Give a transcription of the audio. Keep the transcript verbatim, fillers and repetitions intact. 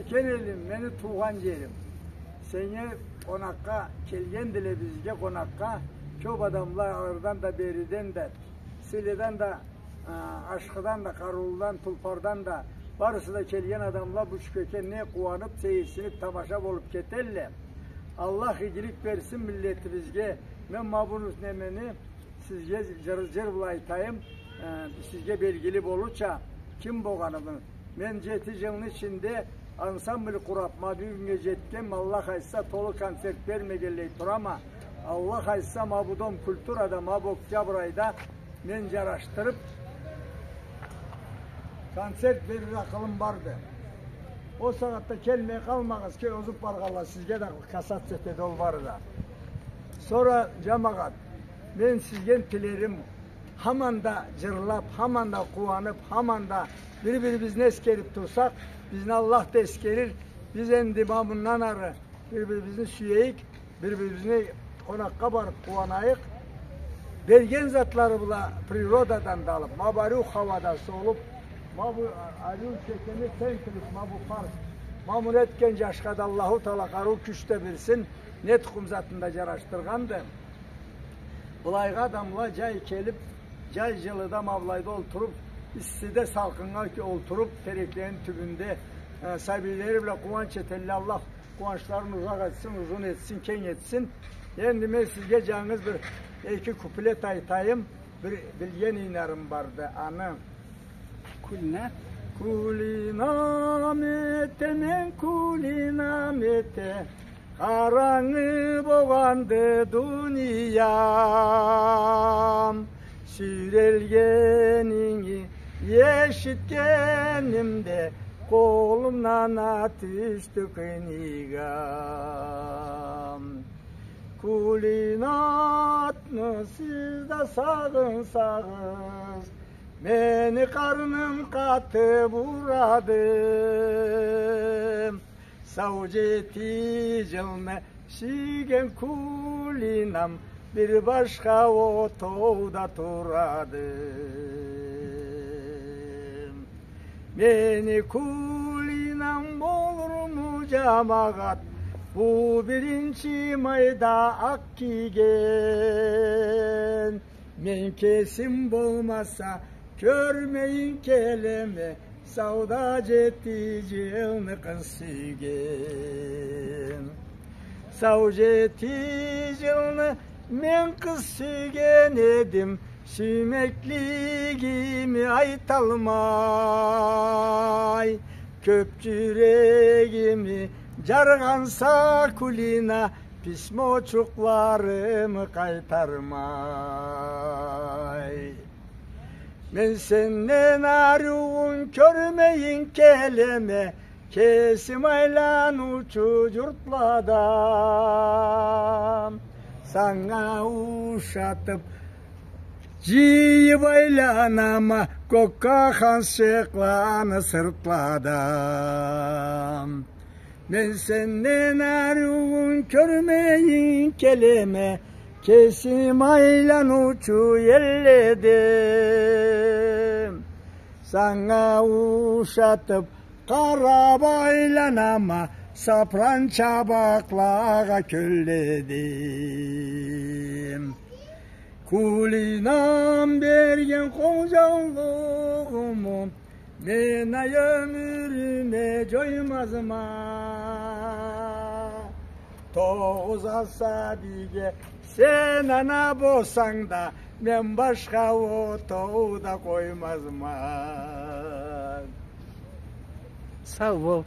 Кен элим, мени туугъан джерим. Сеннге къонакъгъа келгендиле, бизге къонакъгъа. Кёп адамла алырдан да, бериден да, Силидан да, а, Ашхыдан да, Къарыулудан, Тулпардан да, барысы да келген адамла бу тюшге не къууанып, сейирсинип, тамаша болуп кетелле. Аллах игилик берсин миллетибизге. Мен ма бу немени сизге джыр, джыр бла айтайым, э, сизге белгили болурча ким болгъанымы. Мен джети джылны ичинде ансамбль къурап, ма бюгюннге джетгенме, Аллах айтса, толу концерт бермегенлей турама. Аллах айтса, ма бу дом культурада, ма бу октябрь айда мен джарашдырып концерт берир акъылым барды. Ол сагъатда келмей къалмагъыз, кел, озуп баргъанла, сизге да касаться этеди ол бары да. Сора, джамагъат, мен сизге тилерим, хаман да джырлап, хаман да къууанып, хаман да бир-бирибизни эсгерип турсакъ, бизни Аллах да эсгерир. Биз энди ма мындан ары бир-бирибизни сюейик, бир-бирибизни къонакъгъа барып къууанайыкъ. Берген затлары бла природадан да алып, ма бу ариу хауада солуп, ма бу ариу чекени сен кибик, ма бу парк, ма муну этген джашха да Аллаху Тагъала къарыу кюч да берсин, не тукъум затын да джарашдыргъанды. Былайгъа адамла джай келип, джай джылыда ма былайда олтуруп, иссиде салкъыннга олтуруп, тереклени тюбюнде, э, сабийлери бла къууанч этелле. Аллах къууанчларын узакъ этсин, узун этсин, кенг этсин. Энди мен сизге джангыз бир эки куплет айтайым, бир билген ыйнарым барды, аны. Кулина. Кулинам эте, мен кулинам эте, къарангы болгъанды дуниям. Сюйрелгенинги эшитгенимде, къолумдан а тюшдю книгам. Кулинатны сиз да сагъынсагъыз, мени къарным къатып урады. Сау джети джылны сюйген кулинам бир башха отоуда турады. Мени кулинам болурму, джамагъат, бу биринчи майда акъ кийген? Мен кесим болмаса, кёрмейин келеме, сауда джети джылны къыз сюйген. Сау джети джылны мен къыз сюйген эдим, сюймеклигими айталмай. Кёп джюрегими джаргъанса, Кулина, письмочукъларымы къайтармай. Мен сенден ариуун кёрмейин келеме, кесим айланыучу джуртлада. Санга ушатып, джыйып айланама кёкге ханчыкъланы сыртлада. Мен сенден ариуун кёрмейин келеме, кесим айланыучу элледе. Санга ушатып, къарап айланама, сапран чабакълагъа кёлледе. Кулинам берген къол джаулугъуму мен а ёмюрюме джоймазма. Тогъуз а сабийге сен ана болсанг да, мен башха отоуда къоймазма. Сау бол.